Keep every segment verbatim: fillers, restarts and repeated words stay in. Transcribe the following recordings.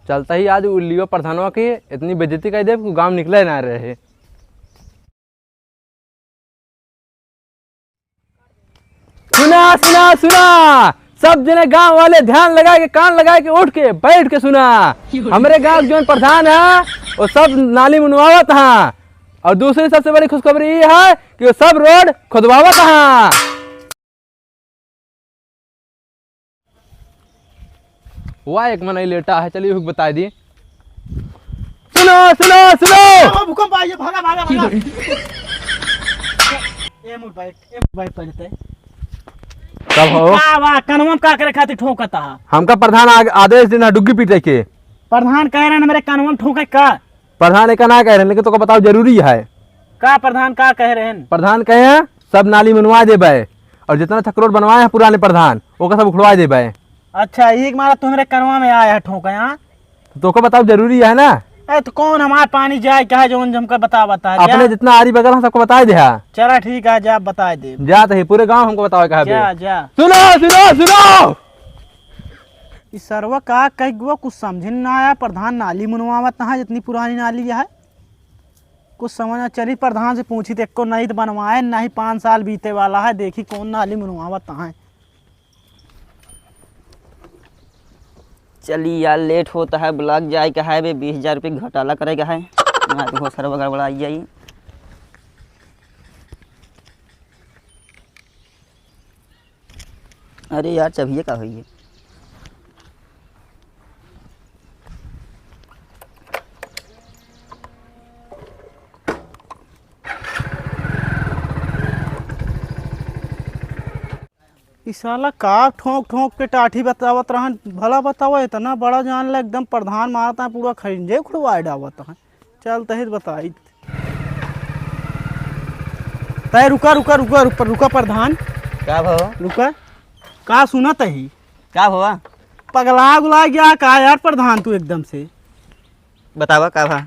चलता ही आज उल्लियो प्रधानवा के इतनी बेइज्जती कर देब कि गाँव निकले ना रहे। सुना, सुना, सुना, सब जने गांव वाले ध्यान लगा के, कान लगा के, उठ के, बैठ के सुना। हमरे गांव के जौन प्रधान है, वो सब नाली मुनवावत है, और दूसरी सबसे बड़ी खुशखबरी ये है कि वो सब रोड खुदवावत है। वाह, एक मनई लेटा है, चलिए, हुक बताई दी। सुनो, सुनो, सुनो। ओ, भूकंप आ गया, भागा, भागा, भागा। ए, मुड़ बैठ, ए, मुड़ बैठ पहले तय। कब हो? का बा, कनवा में का करे खातिर ठोकता है? हमका प्रधान आग-, आदेश देना, डुग्गी पीटे के। प्रधान कह रहे हैं, मेरे कनवा में ठोके का? प्रधान एका ना कह रहे, लेकिन तोका बताओ जरूरी है। का प्रधान का कह रहे हैं? प्रधान कहे हैं, सब नाली मनवा देबे, और जितना तक रोड बनवाए हैं पुराने प्रधान, ओका सब उखड़वा देबे। अच्छा, एक मारा तुम्हरे कनवा में आया है ठोंका, हाँ? तो तोका बताओ जरूरी है ना? अरे तो कौन हमार पानी जाए, कहे जौन हमका बतावत है, अपने जा। जितना आरी बगल है सबको बताए दे हा। चला ठीक है, जा बताए दे। जा तो ही पूरे गांव हमको बतावे कहा बे। जा, जा। सुनो, सुनो, सुनो। ई सरवा का कह गो, कुछ समझे ना आया। प्रधान नाली मनवावत है, इतनी पुरानी नाली है, कुछ समझ ना चली। प्रधान से पूछी तो एको नहीं तो बनवाए, नहीं पाँच साल बीते वाला है, देखी कौन नाली मनवावत है। चली यार, लेट होता है, ब्लॉक जाए का है बे, बीस हजार रुपये घोटाला करे का है, ना तो हो सरवा गड़बड़ा आई जाई। अरे यार, चबिये का होई है? ई साला का ठोंक ठोंक के टाठी बतावत रहन, भला बतावा, इतना बड़ा जान ला, एकदम प्रधान मारत है, पूरा खरिंजे उखड़वाए डावत है। चल तहित बताई। तय रुका, रुका, रुका, रुका, रुका प्रधान। का भवा? रुका। का सुनत ही? का भवा? पगला उगला गया का यार प्रधान तू एकदम से? बतावा का भा?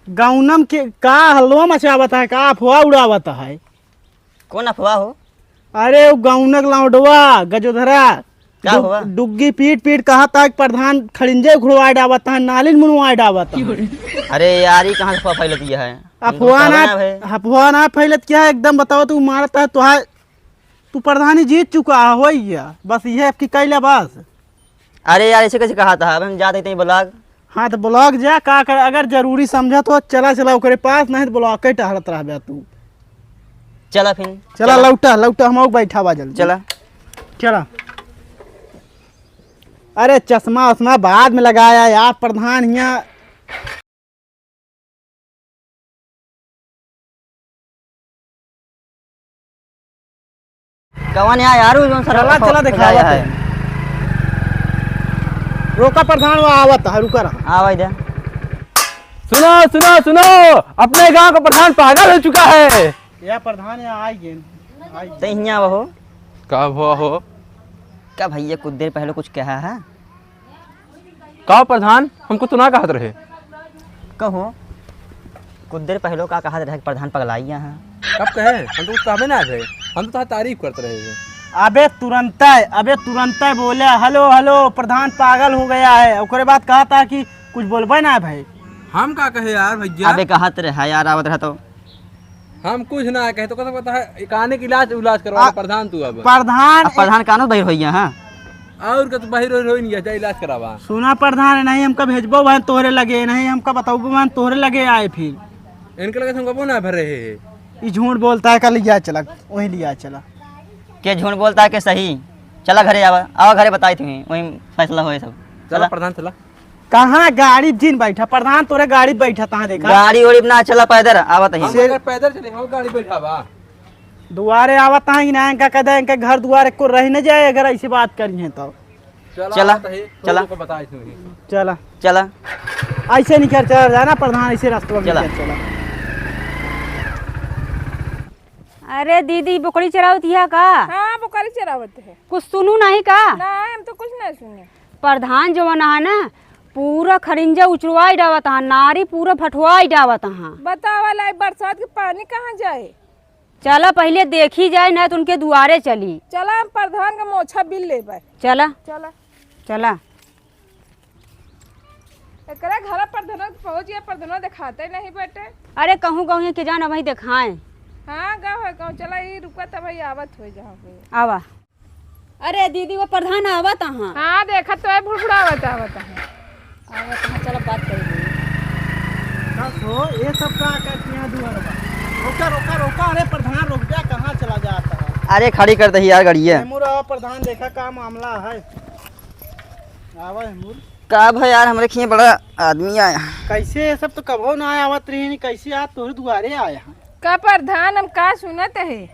गाउनम के का हल्लो मचावत है, का अफवाह उड़ावत है? कौन अफवाह हो? अरे वो गाउनक लौंडवा, गजोधरा, का डुग-, हुआ? डुग्गी पीट पीट कहा था कि प्रधान खड़िंजे उखड़वाए डावत है, नालिन मुनवाए डावत है। अरे यार, ई कहाँ से अफवाह फैलत है? हम तो अफवाह ना, बतावे ना भाई। अफवाह ना फैलत क्या है? एकदम बताओ, तू मारत है, तोहार, तू प्रधानी जीत चुका है, होई गया, बस ये आपकी कैला बस। अरे यार, ऐसे कैसे कहा था? अब हम जाते थे ब्लॉक। हाँ, तो ब्लॉक जा, का कर, अगर जरूरी समझा तो चला, चला ओकरे पास, नहीं तो ब्लॉक के टहलत रहबे तू। चला फिर, चला, चला। लौटा, लौटा, हम आउ बैठा बा जल्दी। चला। चला। अरे, चश्मा उश्मा बाद में लगाया यार, प्रधान हियाँ। कवन है यार, उ जौन सर चला, चला, दिखावा है। रोका प्रधान, वो आवत है, रुका रहा। आवा इधर। सुनो, सुनो, सुनो, अपने गांव का प्रधान पागल हो चुका है। या प्रधान, यहाँ आई गेन, आई गेन। तै हियाँ आवा हो। का हुआ हो? का भैया कुछ देर पहले कुछ कहा है? का प्रधान, हमको तो ना कहत रहे। कहो, कुछ देर पहले का कहत रहे कि प्रधान पगलाइया हैं। कब कहे? हम तो कुछ कहबे ना रहे, हम तो तोहार तारीफ करत रहे हैं। अबे तुरंतै, अबे तुरंतै बोले, "हेलो, हेलो, प्रधान पागल हो गया है।" ओकरे बाद कहत है कि कुछ बोलबे ना भाई। हम का कहे यार भैया? अबे कहत रहे यार, आवत रहे तो। हम कुछ ना कहे, तो कहता, कहता है, काने के इलाज, इलाज करवा आ, प्रधान तू अब। प्रधान अब प्रधान कानो बहिर होइया, हाँ? और का तू बहिर होई, होई नहीं, जा इलाज करावा। सुना प्रधान, नहीं हमका भेजबो बहन तोहरे लगे, नहीं हमका बताओ बहन तोहरे लगे आए फिर। इनके लगे से हमका वो ना भर रहे हैं। ई झूठ बोलता है, का लिया चला, वही लिया चला। के झूठ बोलता है के सही? चला घरे आवा, आवा घरे बताई तुम्हें, वही फैसला होए सब। चला चला। प्रधान चला। कहाँ गाड़ी जिन बैठा? प्रधान तोरे गाड़ी बैठा तहाँ देखा। गाड़ी ओड़ी ना चला, पैदल आवत ही। हम से- अगर पैदल चले, हम गाड़ी बैठा बा। दुआरे आवत ही ना, इनका कह दे, इनके घर दुआरे को रह न जाए, अगर ऐसी बात करी है तो। चला, चला, आवत ही, चला। लोगों को बताए इसमें। चला। चला। ऐसे निकल चला जाना प्रधान, ऐसे रास्ते में चला। निकल चला। अरे दीदी, बोकरी चरावत हिया का? हाँ, बोकरी चरावत है। कुछ सुनू नहीं का? नहीं, हम तो कुछ नहीं सुने। प्रधान जवन है ना, पूरा खरिंजा उचरवाई डावत है, नारी पूरा फटवाई डावत है। बतावा लाई, बरसात के पानी कहाँ जाए? चला पहले देखी जाए, नहीं तो उनके दुआरे चली। चला, हम प्रधान का मोछा बिल लेबे। चला। चला। चला। एकरा घर प्रधान पहुँच गया, प्रधान देखाते नहीं बेटे। अरे कहूँ गहुँ के जान अबहीं देखाएं। हाँ, गाँव है, गाँव चला, ई रुका तब ही आवत हो जहाँ पे। आवा। अरे दीदी, वो प्रधान आवत हाँ। हाँ, देखत तो है, भुड़भुड़ावत आवत है। आवत हाँ, चलो बात करेंगे। बस हो, ये सब का करती हैं दुआर पर? रोका, रोका, रोका, अरे प्रधान रुक जा, कहाँ चला जाता है? अरे खड़ी कर दही यार गड़िया। हेमू रहा प्रधान, देखा का मामला है। आवा हेमू। का भा यार, हमरे खिए बड़ा आदमी आया। कैसे ये सब तो कभो ना आवत रही, कैसे आज तोहरे दुआरे आया है? का प्रधान, हम का सुनत है?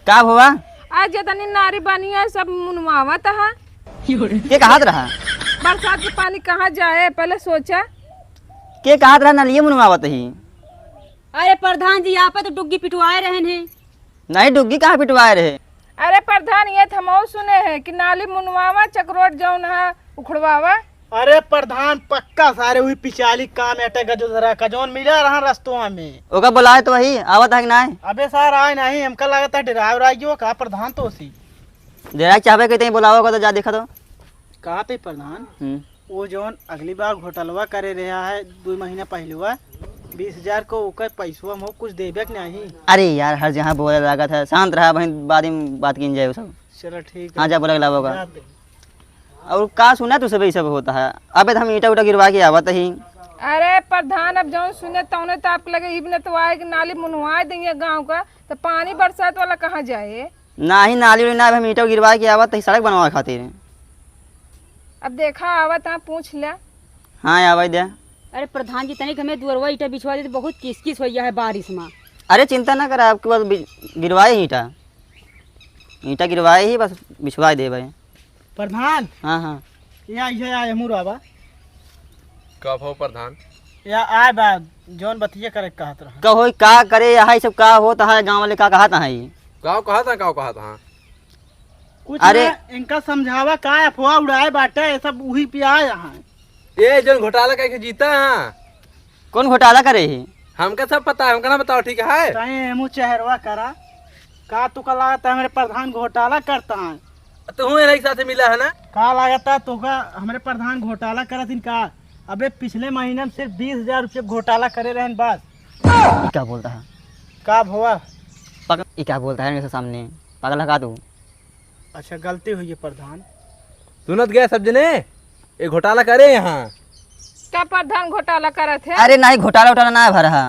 का भवा? आज जतनी नारी बनी है, सब मुनवावत है। के कहत रहा? बरसात के पानी कहाँ जाए, पहले सोचा। के कहत रहा, नलिये मुनवावत ही? अरे प्रधान जी, यहाँ पे तो डुग्गी पिटवाए रहन हैं। नहीं, डुग्गी कहाँ पिटवाए रहे? अरे प्रधान, ये तो हमहू सुने हैं कि नाली मुनवावा, चकरोट जौन है उखड़वावा। अरे प्रधान, पक्का सारे वही पिचाली काम एटे गजोधरा का जौन मिला रहा रस्तवा में। ओका बुलाए तो वही, आवत है कि नाय? अबे सार आए नहीं, हमका लागत है डेराए उराए गयो का प्रधान तो उसी। डेराए चाहबे के तई बुलावा ओका तो जा देखा तो। कहा थे प्रधान? हम्म। वो जौन अगली बार घोटालवा करे रहा है दो महीना पहलुआ, बीस हजार को ओकर पैसवा हम कुछ देबे के नहीं। अरे यार, हर जहाँ बोले लागत है, शांत रहा बहन, बाद में बात कीन जाए वो सब। चलो ठीक हाँ, है। जा बोला के लावा ओका। जाते हैं। और का सुना तू सब ये सब होता है? अबे तो हम ईंटा उटा गिरवा के आवत ही। अरे प्रधान, अब जौन सुने तौने तो आपके लगे इब न तो आए कि नाली मुनवाए देंगे गाँव का, तो पानी बरसात वाला कहाँ जाए? नाही, नाली उली ना, अबे हम ईंटा गिरवा के आवत ही सड़क बनवावे खातिर। अब देखा आवत हाँ, पूछ लिया। हाँ, आवे दे। अरे प्रधान जी, तनिक हमें दुअरवा ईंटा बिछवा दे, तो बहुत किस किस हो गया है बारिश में। अरे चिंता ना करा, आपके बाद बि-, गिरवाए ही ईंटा, ईंटा गिरवाए ही, बस बिछवा देबे। प्रधान। हाँ, हाँ। या, या, या, हमू आवा। कब हो प्रधान? या आए बा, जौन बतिया करे कहत रहा। कहो, का करे, यहाँ सब का होत है, गाँव वाले का कहत हैं? गाँव कहत हैं, गाँव कहत हैं। कुछ अरे। ना, इनका समझावा, का अफवाह उड़ाए बाटे, ये सब उही पे आए यहाँ। ये जौन घोटाला करके जीता है। कौन घोटाला करे ही? हमका सब पता है, हमका ना बताओ, ठीक है? तैं हमू चेहरवा करा, का तू का लागत है हमरे प्रधान घोटाला करता है? तू हूँ इन्हीं के साथ मिला है ना? का लागत है तू का हमरे प्रधान घोटाला करत इनका? अबे पिछले महीने में सिर्फ बीस हजार रुपये घोटाला करे रहन बस। ई का बोलता है? का भवा? पग-, ई का बोलता है इनके सामने? पागल है का तू? अच्छा, गलती हुई है प्रधान। सुनत गए सब जने, ये घोटाला करे यहाँ। का प्रधान घोटाला करत है? अरे नाही, घोटाला उटाला ना भरा है।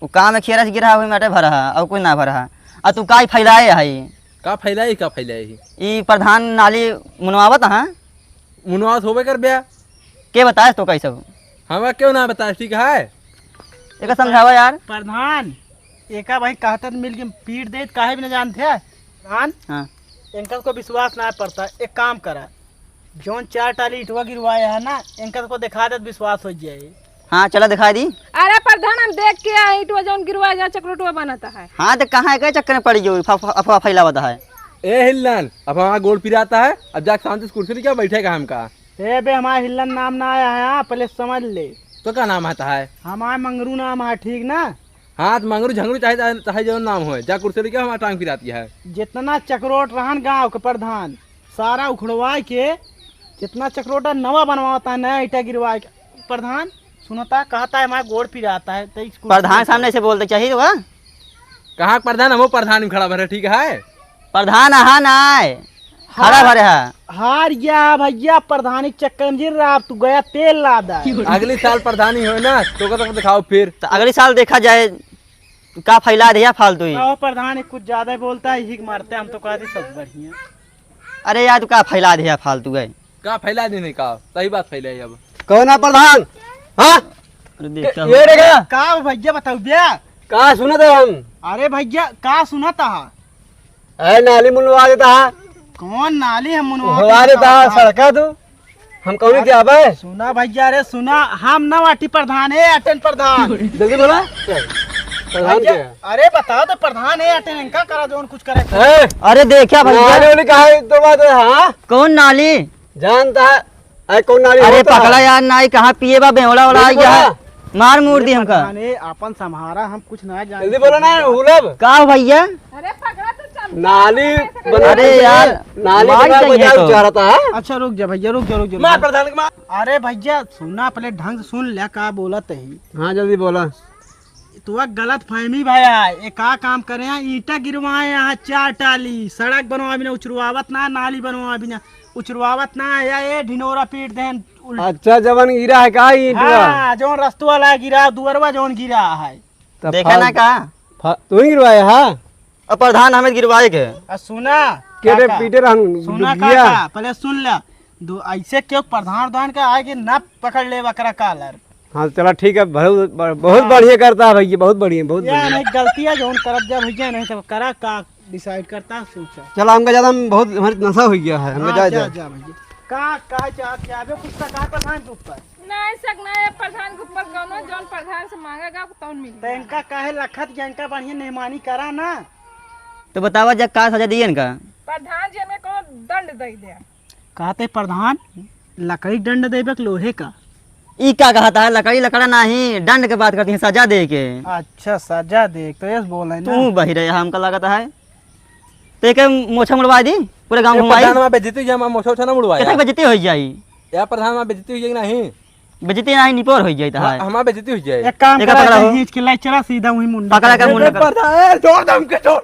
वो काम में खेरस गिरा हुई माटे भरा है, और कुछ ना भरा है। आ तू का ही फैलाए है? का फैलाए, का फैलाए है? ई प्रधान नाली मुनवावत है। मुनवावत होबे कर बे। के बताए तो कैसे हो? हमें क्यों ना बताए, ठीक है? एका समझावा यार। प्रधान, एका भाई कहतन मिल के पीट देत, काहे भी न जानत है। प्रधान, हाँ। इनका को विश्वास ना पड़ता, एक काम करा, जौन चार टाली ईंटवा गिरवाया है ना, इनका को दिखा देत, विश्वास हो जाए। हाँ, चला दिखाई दी। अरे प्रधान, हम देख के आए ईंटवा जौन गिरवाया, जहाँ चकरोटवा बनता है। हाँ, तो कहाँ है, के चक्कर में पड़ी जो फ-, फ-, अफवाह फैलावत है। ए हिल्लन, अब हमारा गोड़ पिराता है, अब जाके शांति से कुर्सी लेके बैठेगा हमका। ए बे, हमारा हिल्लन नाम ना आया है, हाँ, पहले समझ ले। तो का नाम आता है? हमारा मंगरू नाम है, ठीक ना? हाँ, तो मंगरू झंगरू चाहे, चाहे, चाहे जौन नाम होए, जा कुर्सी लेके हमारा टांग पिराती है। जितना चकरोट रहन गाँव के प्रधान, सारा उखड़वाए के, जितना चकरोटा नवा बनवाता है, नया ईंटा गिरवाए के। प्रधान, सुनता, कहता है, हमारा गोड़ पिराता है, तो इसको प्रधान सामने से बोलते चाहिए तो का? कहाँ के प्रधान? हमो प्रधान में खड़ा भरे, ठीक है? प्रधान अहा ना आए, खड़ा हार, भरे है। हार गया भैया, प्रधानी के चक्कर में जिन रहा, अब तू गया तेल लादा। अगली साल प्रधानी होए ना, तो का, तो दिखाओ फिर। तो अगली साल देखा जाए, का फैला दिया फालतू ही। कहो प्रधान, कुछ ज्यादा ही बोलता है, यही के मारते हैं, हम तो कहते सब बढ़िया। अरे यार, तू का फैला दिया फालतू है? का फैला देने का? सही बात फैला है अब। कौन है प्रधान? हाँ? अरे देख, क्या ये हुआ? रे का? का हो भैया, बताओ भैया। का सुनत है हम? अरे भैया, का सुनत है? अरे नाली मुनवा देता है। कौन नाली हम मुनवा हुआ देता है? सड़का तू। हम कौन क्या बे? सुना भैया रे, सुना, हम ना वाटी प्रधान है, अटेन प्रधान। जल्दी बोला। प्रधान भैया, क्या है? अरे बताओ तो प्रधान है, अटेन इनका करा जौन कुछ करे। ए, अरे देखा भैया। नाली वाली कहा है, तो बात है, हाँ? कौन नाली? जानता है, अरे कौन नाली अरे होता है? पकड़ा यार, नाई कहाँ पिए बा, बेवड़ा वाला जल्दी आई गया है। बोला। मार मूर दी हमका। प्रधान है, अपन सम्हारा, हम कुछ ना जानते। जल्दी बोला ना, हुलब। का हो भैया? अरे पकड़ा तो नाली बना अरे यार, नाली मार बना चाहिए बजाओ तो। चाहता है। अच्छा, रुक जा भैया, रुक जा, रुक जा, रुक मार जा। प्रधान के मार। अरे भैया, सुना, पहले ढंग से सुन ले, का बोलत ही। हाँ, जल्दी बोला। तो गलत फहमी भया है। ये का काम करे हैं? ईंटा गिरवाए हैं चार टाली, सड़क बनवा बिना उचरवावत ना, नाली बनवा बिना उचरवावत ना, या ये ढिंडोरा पीट देन उल- अच्छा, जवन गिरा है का ईंटवा? हाँ, जौन रस्तवा ला गिरा, दुअरवा जौन गिरा है। तब देखा फाल- ना का? फा-, तू ही गिरवाया है? अब प्रधान हमें गिरवाए के। आ, सुना के रे काका, पीटे रहन सुना दुधिया। काका, पहले सुन ला। दो, ऐसे क्यों प्रधान उधान का आगे ना पकड़ ले बकरा कालर। हाँ, चला ठीक है, बहुत, बहुत हाँ। बढ़िया करता है भैया, बहुत बढ़िया, बहुत या बढ़िया। नहीं, गलती है जौन करत जा भैया, नहीं तो करा का decide करता है, सोचा। चला, हमका ज्यादा हम बहुत, हमारी नशा हो गया है, हमका हाँ, जा, जा, जा। जा भैया। का, का चाहत जाबे कुछ का, का प्रधान के ऊपर? नहीं सक ना, ये प्रधान के ऊपर कौनो जौन प्रधान से मांगेगा, तौन मिली। तो इनका काहे लखत या इनका बढ़िया मेहमानी करा ना। तो बतावा जा का सजा दिए इनका? प्रधान जी हमें कौनो दंड दे दे। कहते प्रधान, लकड़ी दंड देबे के लोहे का? ई का कहता है? लकड़ी लकड़ा नहीं, दंड के बात करती है, सजा दे के। अच्छा, सजा दे के, तो ये बोले ना। तू बहिरे है, हमका लगता है। ते के मोछा मुड़वा दी, पूरे गांव ए, घुमाई। प्रधान, हमार बेइज्जती हो जाई, हमार मोछा उछा ना मुड़वाए। कितना बेइज्जती हो जाई? यार प्रधान, हमार बेइज्जती हो जाई कि नहीं? बेइज्जती नहीं, निपोर हो जाई तो है। हमार बेइज्जती हो जाई। एक काम एक करा, पकड़ा हो। खींच के ले चला सीधा वही मुंडा पकड़ा के। ए, मुंडा कर। प्रधान, ए, छोड़ दे हमके, छोड़।